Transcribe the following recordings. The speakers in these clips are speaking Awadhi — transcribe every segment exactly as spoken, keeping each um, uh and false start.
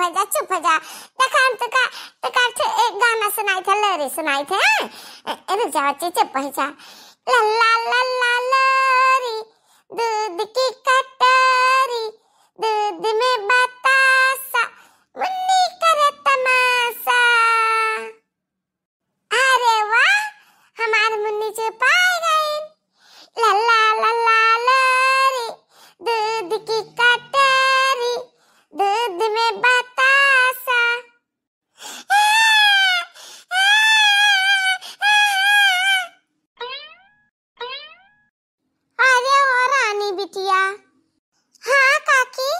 हो जा, चुप हो जा। देखा हम तुका, तुका ठे एक गाना सुनाई थे, लोरी सुनाई थे, हाँ? ए, ए, रुक जा बच्ची, चुप हो जा। लल्ला लल्ला लोरी, दूध की कटोरी, दूध में बतासा, मुन्नी करे तमाशा। अरे वाह, हमार मुन्नी चुपाई गई। लल्ला लल्ला लोरी, दूध की कटोरी, दूध में बतासा। अरे ओ रानी बिटिया। हाँ काकी,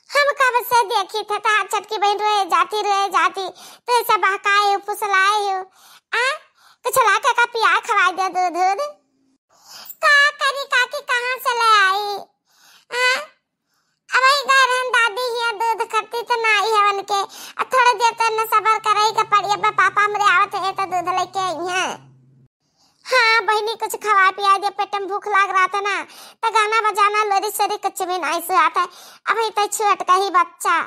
हम कब से देखी थे तहार छोटकी बहन रोए जाती, रोए जाती, तो ऐसा बहकाए हो, फुसलाए हो। आ, कुछ ला के का पिया खवाई दे दूध, दूध। का करी काकी, कहाँ से ले आई? आ, अब ही गए रहन दादी हिया दूध खत्ती तो ना आई हवन के। अब थोड़े देर तो न सबर करे के पड़ी, अब पापा हमरे आवत है तो दूध लेके आई हैं। हाँ बहिनी, कुछ खवा पिया दे, पेट में भूख लाग रहा था ना, तो गाना बजाना, लोरी सोरी कुछ भी नहीं सुहात है। अभी तो छोट का ही बच्चा,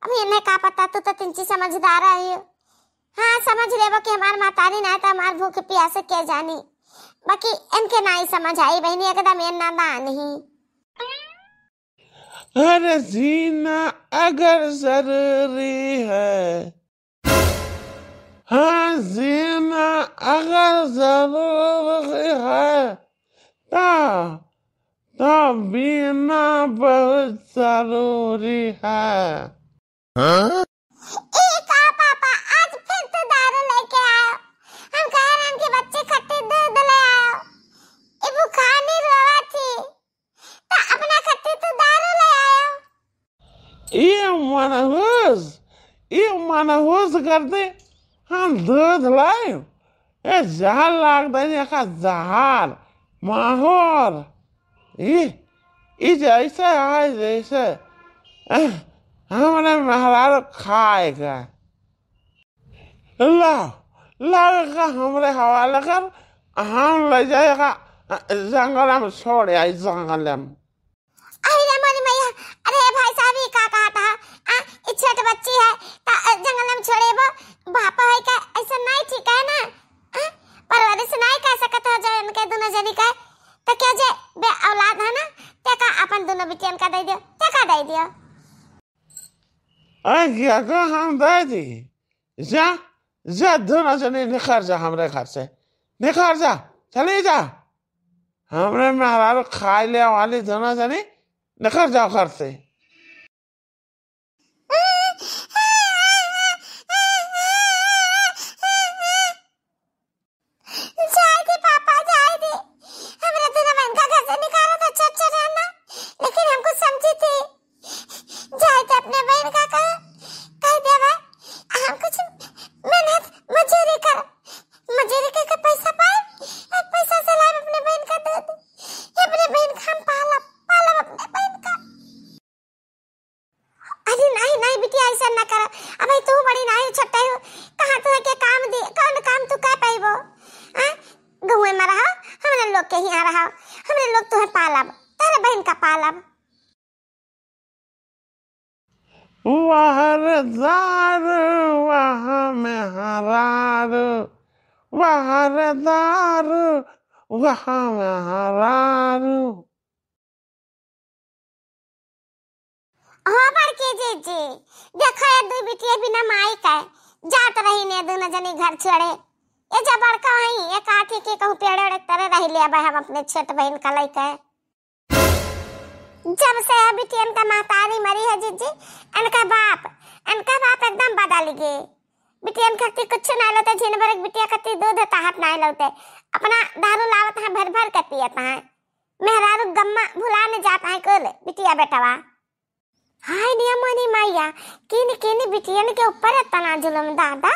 अभी इन्हें का पता, तू तो तिंची समझदार है। हाँ, समझ लेबो कि हमार महतारी ना है तो हमार भूख पियास के जानी, बाकी इनके नहीं समझ आई बहिनी, एकदम ये नादान ही। अरे जीना अगर जरूरी है, हाँ, जीना अगर जरूरी है, तो, तो बीना बहुत जरूरी है। हाँ? ई का पापा, आज फिर तू दारू लेके आयो? हम कह रहे हैं कि बच्ची खट्टी दूध ले आयो। ई बुखानी रोवा थी। तो अपना खातिर तू दारू ले आयो। ये मनहूस, ये मनहूस करते हम दूध लाए। ए जहर लाग दे, देखा जहर, माहौर। ई, ई जैसे है, जैसे, अह, हमरे मेहरारू खाएगा। ला, ला का हमरे हवाले कर, हम ले जाएगा, अ, जंगल में छोड़ आई, जंगल में। अरे रे मोरी मैया, अरे भाई साहब, ई का कहत हा? आ, ई छोट बच्ची है, त, अ, जंगल में छोड़ेबो? बाप है का, ऐसा नहीं ठीक है ना? आ, परवरिश नहीं कर सकत हो जो इनके दोनों जनी का, तो क्या जे बे औलाद है ना, ते का अपन दोनों बिटियन का दे दियो, ते का दे दियो? आ, क्या का हम दे दी? जा, जा, दोनों जनी निखर जा हमरे घर से। निखर जा, चली जा। हमरे मेहरारू खाए ले वाली दोनों जनी, निखर जाओ घर से। जाए दे पापा, जाए दे। हमरा दुनो बहन का घर से निकाला था, छोट छोट रहना, लेकिन हम कुछ समझी थी। जाए दे अपने बहन का कहा, कह देवा, हम कुछ मेहनत मजूरी कर, मजूरी के, के पैसा पाए, और पैसा से लाए अपने बहन का दूध। ये अपने बहन का हम पाला, पाला अपने बहन का। अरे नहीं, नहीं बिटिया, ऐसा ना कर। अब तू बड़ी नहीं, छोटा हो, कहाँ तू के काम दे, कौन काम तू कर पाइबो? हाँ? गहुए में रहो, हमरे लोग के हियाँ रहो, हमरे लोग तुहे पालब, तेरे बहन का पालब। वाह रे दारू, वाह मेहरारू, वाह रे दारू, वाह मेहरारू। हो बड़की जीजी, देखो ये दुइ बिटिया बिना माई के जात रही ने दुनो जनी घर छोड़े। ये जब बड़का हई, ये काठी के कहूँ पेड़े ओड़े तरे रही ले, अब हम अपने छोट बहन का लइके। जब से ये बिटियन का महतारी मरी है जीजी, इनका बाप, इनका बाप एकदम बदल गए। बिटियन खातिर कुछ ना लौते, झिन भर एक बिटिया खातिर दूध ताहत ना लौते, अपना दारू लावत हैं, भर भर के पियत हैं। मेहरारू गम्मा भुला न जात है कुल बिटिया बेटवा। हाय नियमोनी मैया, किन किन बिटियन के ऊपर इतना जुलम दादा।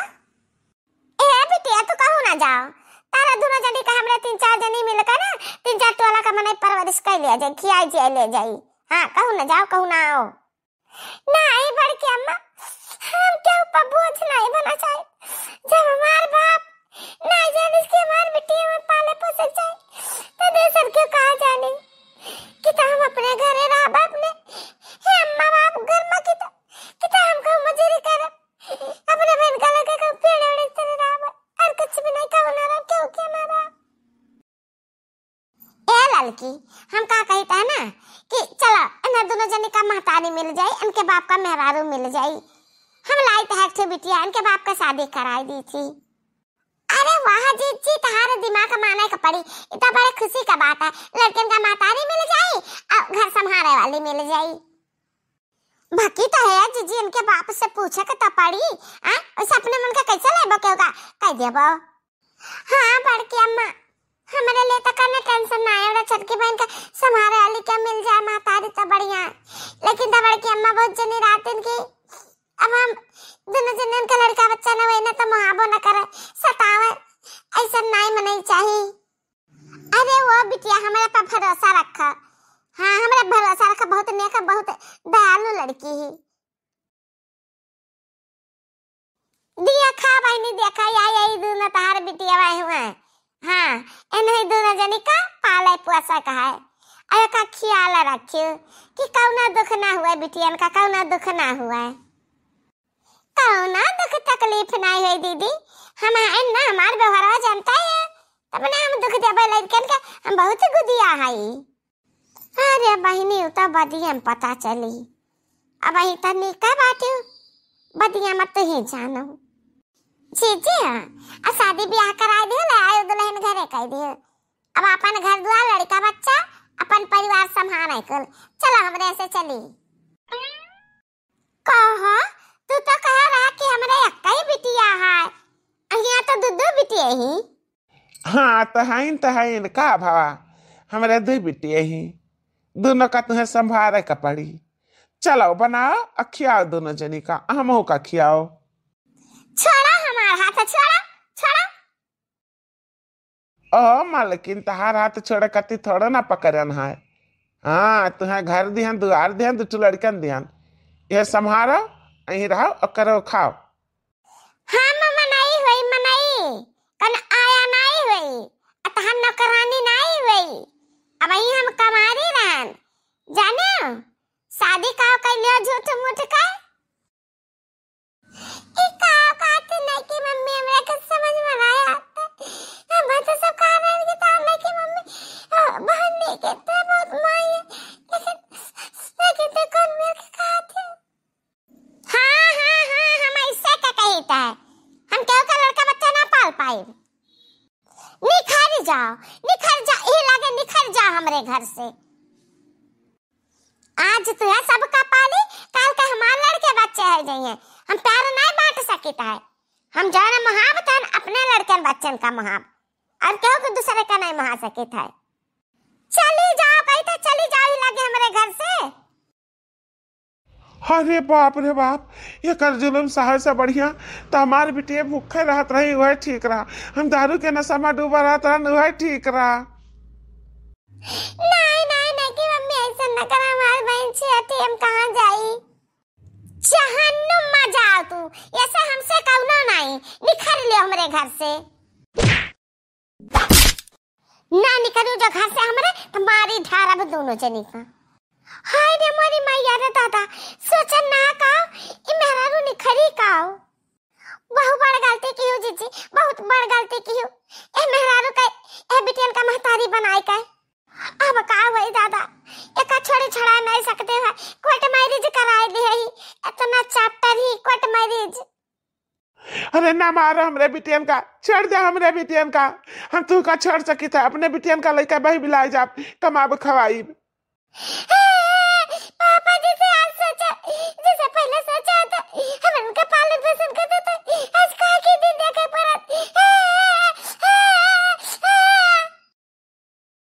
ए बिटिया, तू कहूँ ना जाओ, तारा दुनो जनी का हमरे तीन चार जनी मिलकर ना, तीन चार टोला का मनई परवरिश कर लिया जाए, खियाई जियाई ले जाई। हाँ, कहूँ ना जाओ, कहूँ ना आओ। नहीं बड़की अम्मा, हम के ऊपर बोझ नहीं बना चाहे। जब हमार बाप नहीं जानिस कि हमार बिटिया में पाले पोसे जाए, तो दूसर के कहा जाने कि तो हम अपने घरे रहब अपने। हे अम्मा बाप, घर में की तो, कि तो हम लड़की। हम का कहित है ना कि चलो, इन्हें दुनो जनी का महतारी मिल जाई, इनके बाप का मेहरारू मिल जाई। हम लाइत है एक ठे बिटिया, इनके बाप का शादी कराई दी थी। अरे वाह जीजी, तहार दिमाग माने के पड़ी, इतना बड़े खुशी का बात है, लड़कन का महतारी मिल जाई और घर संभाले वाली मिल जाई। बाकी तो है जीजी, इनके बाप से पूछे के तो पड़ी। आ, वैसे अपने मन का कैसे लेबो, केहू का कह देबो। हाँ बड़की अम्मा, हमरे लिए तो कौनो टेंशन ना है, हमरा छोटकी बहन का संभाले वाली के मिल जाए महतारी तो बढ़िया है। लेकिन तो बड़की अम्मा बहुत जनी रात दिन की, अब हम दोनों जने उनका लड़का बच्चा ना होए ना तो मुहाबो ना करे, सतावे, ऐसा नाई मनई चाही। अरे वो बिटिया, हमरे पर भरोसा रखा। हाँ, हमरे भरोसा रखा, बहुत नेक, बहुत दयालु लड़की ही। दिया खा बहिनी, देखा, या, यही दूनो तहार बिटिया हुआ है। हाँ, इन्हीं दूनो जनी का पाले पोसा का है। अरे का ख्याल रखियो कि कौना दुख ना हुआ बिटियन का, कौना दुख ना हुआ। कौना दुख तकलीफ नाई होई दीदी, हम हैं ना, हमार व्यवहारवा जानता है, तब ना हम दुख देबे लड़कन के, हम बहुत गुदिया हई। अरे बहिनी, उ तो बदिया में पता चली, अब अही तनी का बाटे, बदिया में तू ही जानो। जीजी, आ शादी ब्याह कराई दियो, ले आयो दुल्हन घरे कह दियो, अब अपन घर दुआर, लड़का बच्चा, अपन परिवार संभाले कुल, चलो हमरे से चली। कहा, तू तो कहा रहा कि हमरे एक ही बिटिया है, अहिया तो दू दू बिटिया ही। हाँ, तो हईन, तो हईन, का भवा, हमरे दू बिटिया ही, दूनो का तुहे संभारे का पड़ी। चलो बनाओ, आ खियाओ दूनो जनी का, हमहू का खियाओ। छोड़ा हमार हाथ, छोड़ा, छोड़ा। ओ मालकिन, तहार हाथ छोड़े खातिर थोड़ो ना पकड़न है। हाँ, तुहें घर दिहन, दुआर दिहन, दू ठो लड़कन दिहन। ये संभारो, यहीं रहो, और करो, खाओ। हम मनई होई, मनई, कन आया नाई होई, अतहन नौकरानी नाई होई। अब यहीं हम कमारी रहन, जाने? शादी का कैलियो झूठ मूठ का। ई का कहत नहीं कि मम्मी, हमरा के समझ में ना आवत। हम तो सब कह रहे कि तार नहीं कि मम्मी, अ, बहन नहीं के तो बहुत माई है, लेकिन, लेकिन तो कौन मिल के कहत है? हाँ, हाँ, हाँ, हम ऐसे का कहित है। हम केहू का लड़का बच्चा ना पाल पाइब। निखर जाओ, निखर जाओ, ई लागे निखर जाओ हमरे घर से। आज तुहे सबका पाली, काल का हमार लड़के बच्चे है जइहें। हम प्यार नाई बांट सकित है। हम जौन मुहाब तन अपने लड़कन बच्चन का मुहाब, और केहू के दूसरे का नाई मुहा सकित है। चली जाओ, कही तो चली जाओ, ई लागे हमरे घर से। अरे बाप रे बाप, एकर जुलुम सहे से बढ़िया तो हमार बिटिया भूखे रहत रही, वह ठीक रहा। हम दारू के नशा में डूबा रहत रहन, वह ठीक रहा। नहीं, नहीं, नहीं कि मम्मी ऐसा न करा, हमार बहन छियती, हम कहाँ जाई? जहन्नुम में जाओ तू, ऐसा हमसे कौनो नहीं, निखर लियो हमरे घर से। ना निकलू जो घर से हमरे, तो मारी ढारब दूनो जनी का। हाय रे मोरी मैया रे दादा, सोचन ना काओ, ई मेहरारू निखरी काओ। बहुत बड़ गलती किहू जीजी, बहुत बड़ गलती किहू। ए मेहरारू का, ए बिटियन का महतारी बनाए का। अब का होई दादा, एका छोड़ी छुड़ा नहीं सकते हैं, कोर्ट मैरिज कराए दे ही, इतना चैप्टर ही कोर्ट मैरिज। अरे ना मारो हमरे बिटियन का, छोड़ दे हमरे बिटियन का। हम तू का छोड़ सकित है, अपने बिटियन का लइका बही बिलाए जाब, कमाब खवाइब। पापा जी से आज सोचा, जैसे पहले से